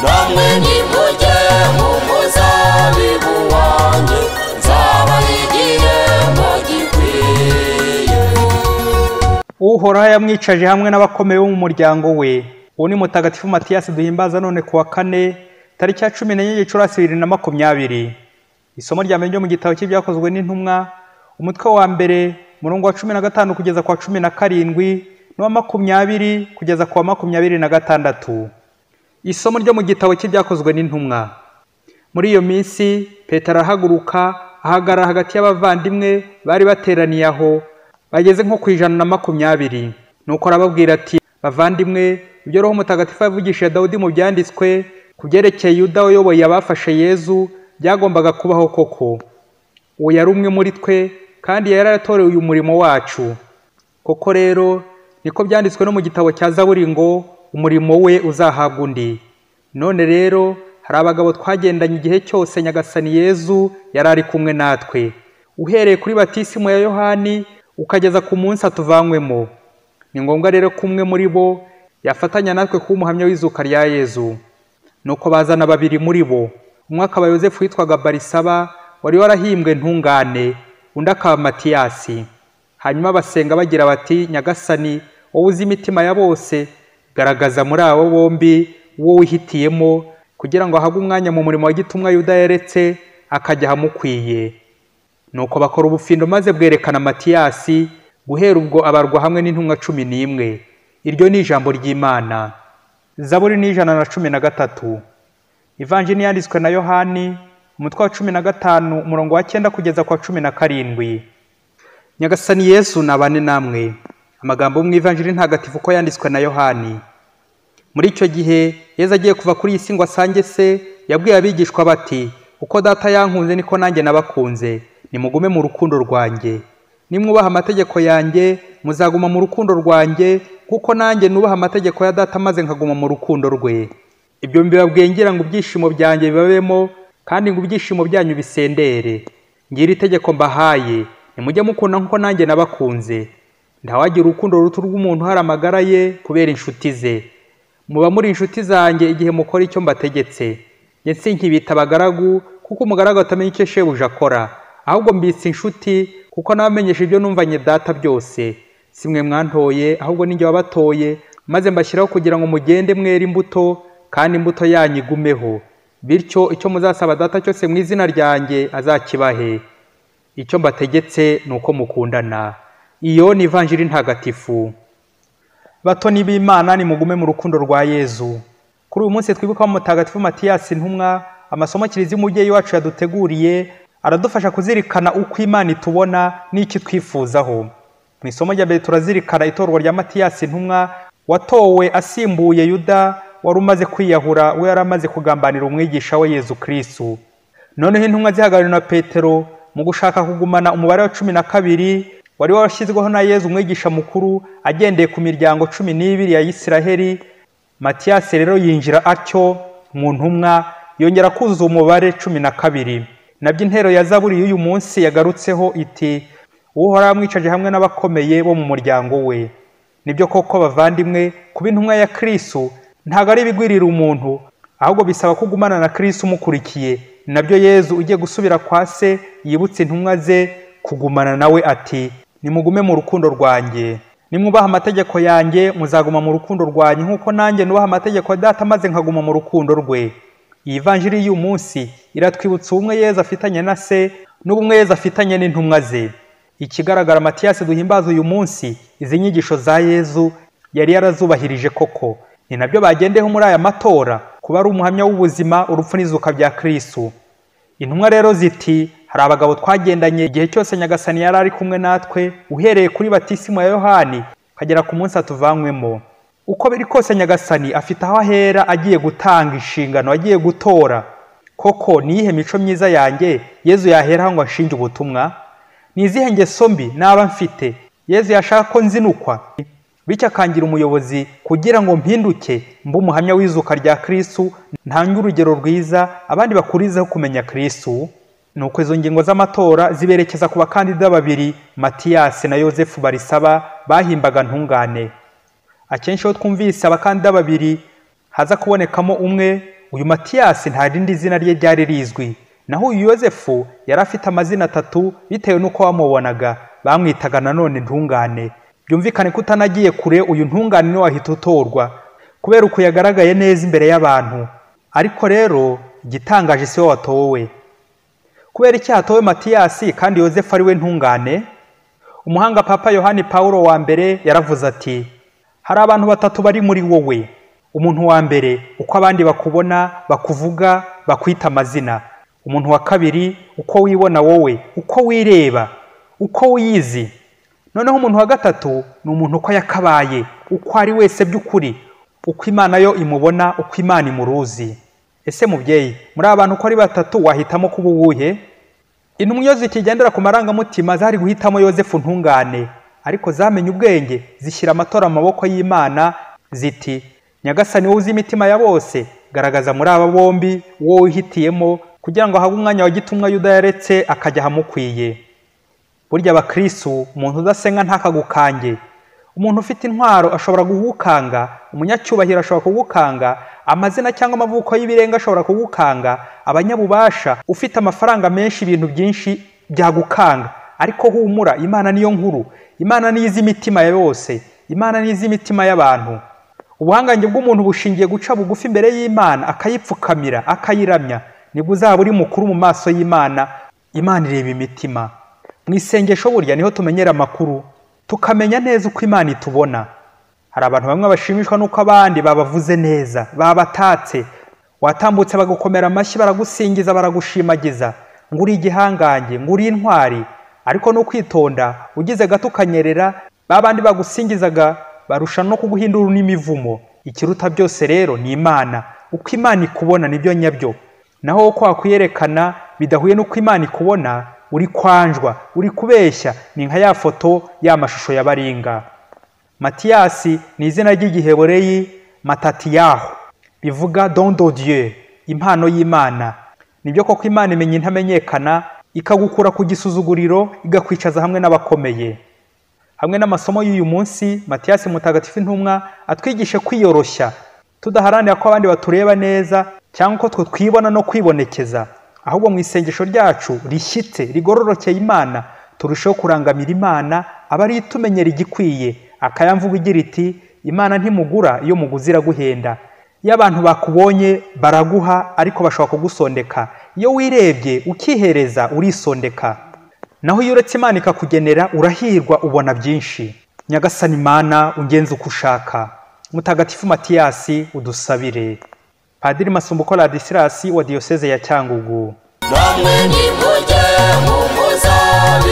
Namwe nimujye mu muzabibu wanjye, nzabaha igihembo gikwiye. Uhoraho yamwicaje hamwe n'abakomeye bo mu muryango we. Uwo ni Mutagatifu Matiyasi duhimbaza none ku wa kane, tariki ya 14 Gicurasi 2020. Isomo rya mbere ryo mu gitabo cy'ibyakozwe n'intumwa, umutwe wa mbere, umurongo wa 15 kugeza ku wa 17 n'uwa 20 kugeza ku wa 26. Isomo ryo mu gitabo cy'ibyakozwe n'intumwa. Muri iyo minsi Petero arahaguruka ahagarara hagati y'abavandimwe bari bateraniye aho, bageze nko ku 120. Nuko arababwira ati: bavandimwe, ibyo Roho Mutagatifu yavugishije Dawudi mu byanditswe ku byerekeye Yuda wayoboye abafashe Yezu byagombaga kubaho koko. Uwo yari umwe muri twe kandi yari yaratorewe uyu murimo wacu. Koko rero niko byanditswe no mu gitabo cya Zaburi ngo umurimo we uzahabwa undi. None rero hari abagabo twagendanye igihe cyose Nyagasani Yezu yari ari kumwe natwe, uhereye kuri batisimu ya Yohani ukageza ku munsi atuvanywemo. Ni ngombwa rero ko umwe muri bo yafatanya natwe kuba umuhamya w'izuka rya Yezu. Nuko bazana babiri muri bo, umwe akaba Yozefu witwaga Barisaba wari warahimbwe ntungane, undi akaba Matiyasi. Hanyuma basenga bagira bati: Nyagasani, wowe uzi imitima ya bose, garagaza muri abo bombi uwo wihitiyemo, kugira ngo ahabwe umwanya mu murimo wa gitumwa Yuda yaretse, akajya ahamukwiye. Nuko bakora ubufindo maze bwerekana Matiyasi, guhera ubwo abarwa hamwe n'intumwa 11. Iryo ni ijambo ry'Imana. Zaburi ni 113. Ivanjiri yanditswe na Yohani, umutwe wa 15, umurongo wa 9 kugeza ku wa 17. Nyagasani Yesu nabane namwe. Amagambo mu Ivanjiri ntagatifu ko yanditswe na Yohani. Muri icyo gihe Yezu agiye kuva kuri iyi si ngo asange se, yabwiye abigishwa bati: uko data yankunze niko nanjye nabakunze, nimugume mu rukundo rwanjye. Nimwubaha amategeko yanjye muzaguma mu rukundo rwanjye, kuko nanjye nubaha amategeko ya data maze nkaguma mu rukundo rwe. Ibyo mbibabwiye ngira ngo ibyishimo byanjye bibabemo, kandi ngo ibyishimo byanyu bisendere. Ngira itegeko mbahaye, nimujye mukunda nkuko nanjye nabakunze. Ntawagira urukundo ruto rw'umuntu hari amagara ye kubera inshuti ze. Muba muri inshuti zanjye igihe mukora icyo mbategetse. Njye sinkibita abagaragu, kuko umugaragu atamenya icyo shebuja akora, ahubwo mbitse inshuti, kuko nabamenyesha ibyo numvanye data byose. Si mwe mwantoye, ahubwo ninjye wabatoye, maze mbashyiraho kugira ngo mugende mwere imbuto, kandi imbuto yanyu igumeho. Bityo icyo muzasaba data cyose mu izina ryanjye azakibahe. Icyo mbategetse ni uko mukundana. Iyo ni Ivanjiri ntagatifu. Batoni b'Imana, nimugume mu rukundo rwa Yezu. Kuri uyu munsi twibuka Mutagatifu Matiyasi intumwa, amasomo Kiliziya umubyeyi wacu yaduteguriye aradufasha kuzirikana uko Imana itubona n'icyo twifuzaho. Mu isomo rya mbere turazirikana itorwa rya Matiyasi intumwa, watowe asimbuye Yuda wari umaze kwiyahura, we yari amaze kugambanira umwigisha we Yezu Kristu. Noneho intumwa zihagarariwe na Petero mu gushaka kugumana umubare wa 12 wari warashyizweho na Yezu umwigisha mukuru agendeye ku miryango 12 ya Isiraheli. Matiyasi rero yinjira atyo mu ntumwa, yongera kuzuza umubare 12. Nabyo intero ya Zaburi y'uyu munsi yagarutseho iti: Uhoraho amwicaje hamwe n'abakomeye bo mu muryango we. Nibyo koko bavandimwe, kuba intumwa ya Kristu ntabwo ari ibigwirira umuntu, ahubwo bisaba kugumana na Kristu umukurikiye. Nabyo Yezu ugiye gusubira kwa se yibutse intumwa ze kugumana nawe ati: nimugume mu rukundo rwanjye. Nimwubaha amategeko yanjye muzaguma mu rukundo rwanjye, nkuko nanjye nubaha amategeko ya data maze nkaguma mu rukundo rwe. Iyi Vanjiri y'uyu munsi iratwibutsa ubumwe Yezu afitanye na se n'ubumwe Yezu afitanye n'intumwa ze. Ikigaragara, Matiyasi duhimbaza uyu munsi, izi nyigisho za Yezu yari yarazubahirije koko. Ni nabyo bagendeho muri aya matora, kuba ari umuhamya w'ubuzima, urupfu n'izuka bya Kristu. Intumwa rero ziti: hari abagabo twagendanye igihe cyose Nyagasani yari ari kumwe natwe, uhereye kuri batisimu ya Yohani ukagera ku munsi atuvanywemo. Uko biri kose Nyagasani afite aho ahera agiye gutanga inshingano, agiye gutora. Koko ni iyihe mico myiza yanjye Yezu yaheraho ngo anshinge ubutumwa? Ni izihe ngeso mbi naba mfite Yezu yashaka ko nzinukwa, bityo akangira umuyobozi kugira ngo mpinduke mbe umuhamya w'izuka rya Kristu, ntange urugero rwiza abandi bakurizeho kumenya Kristu? Nuko izo ngingo z'amatora ziberekeza ku bakandida babiri, Matiyasi na Yozefu Barisaba, bahimbaga ntungane. Akenshi iyo twumvise abakandida babiri haza kubonekamo umwe, uyu Matiyasi nta rindi zina rye ryari rizwi. Naho uyu Yozefu yari afite amazina atatu bitewe n'uko bamubonaga, bamwitaga nanone Ntungane. Byumvikane ko utanagiye kure uyu Ntungane niwe wahita utorwa kubera uko yagaragaye neza imbere y'abantu. Ariko rero igitangaje si we watowe. Kubera iki hatowe Matiyasi kandi Yozefu ari we Ntungane? Umuhanga Papa Yohani Pawulo wa mbere yaravuze ati: hari abantu batatu bari muri wowe. Umuntu wa mbere, uko abandi bakubona, bakuvuga, bakwita amazina. Umuntu wa kabiri, uko wibona wowe, uko wireba, uko wiyizi. Noneho umuntu wa gatatu ni umuntu uko yakabaye, uko ari wese by'ukuri, uko Imana yo imubona, uko Imana imuruzi. Ese mubyeyi, muri abantu uko ari batatu wahitamo kuba uwuhe? Intumwa iyo zikigendera ku marangamutima zari guhitamo Yozefu Ntungane, ariko zamenye ubwenge zishyira amatora amaboko y'Imana ziti: Nyagasani wowe uzi imitima ya bose, garagaza muri aba bombi uwo wihitiyemo kugira ngo ahabwe umwanya wa gitumwa Yuda yaretse akajya ahamukwiye. Burya abakristu, umuntu udasenga ntakagukange. Umuntu ufite intwaro ashobora kugukanga, umunyacyubahiro ashobora kugukanga, amazina cyangwa amavuko y'ibirenga ashobora kugukanga, abanyabubasha, ufite amafaranga menshi, ibintu byinshi byagukanga. Ariko humura, Imana niyo nkuru, Imana niyo izi imitima ya bose, Imana niyo izi imitima y'abantu. Ubuhangange bw'umuntu bushingiye guca bugufi imbere y'Imana, akayipfukamira, akayiramya, nibwo uzaba uri mukuru mu maso y'Imana. Imana ireba imitima. Mu isengesho burya niho tumenyera amakuru, tukamenya neza uko Imana itubona. Hari abantu bamwe bashimishwa n'uko abandi babavuze neza, babatatse, watambutse bagakomera amashyi, baragusingiza, baragushimagiza, ngo uri igihangange, ngo uri intwari. Ariko no kwitonda, ugize gato ukanyerera, babandi bagusingizaga barusha no kuguhindura n'imivumo. Ikiruta byose rero ni Imana. Uko Imana ikubona nibyo nyabyo. Naho uko wakwiyerekana bidahuye n'uko Imana ikubona, uri kwanjwa, uri kubeshya, ni nka ya foto ya mashusho ya baringa. Matiyasi ni izina ry'igihebureyi Matatiyahu, bivuga don de Dieu, impano y'Imana. Nibyo koko Imana imenya intamenyekana, ikagukura ku gisuzuguriro, igakwicaza hamwe n'abakomeye. Hamwe n'amasomo y'uyu munsi, Matiyasi mutagatifu intumwa atwigishe kwiyoroshya, tudaharanira ko abandi batureba neza cyangwa ko twe twibona no kwibonekeza, ahubwo mu isengesho ryacu rishyitse rigororokeye Imana turusheho kurangamira Imana, aba ari itumenyera igikwiye. Akayamvuga igira iti: Imana ntimugura, iyo muguze iraguhenda. Iyo abantu bakubonye baraguha, ariko bashobora kugusondeka. Iyo wirebye ukihereza urisondeka. Naho iyo uretse Imana ikakugenera urahirwa, ubona byinshi. Nyagasani Imana ungenze uko ushaka. Mutagatifu Matiyasi udusabire. Padiri Masumbuko Ladisirasi wa Diyoseze ya Cyangugu. Namwe nimujye mu muzabibu.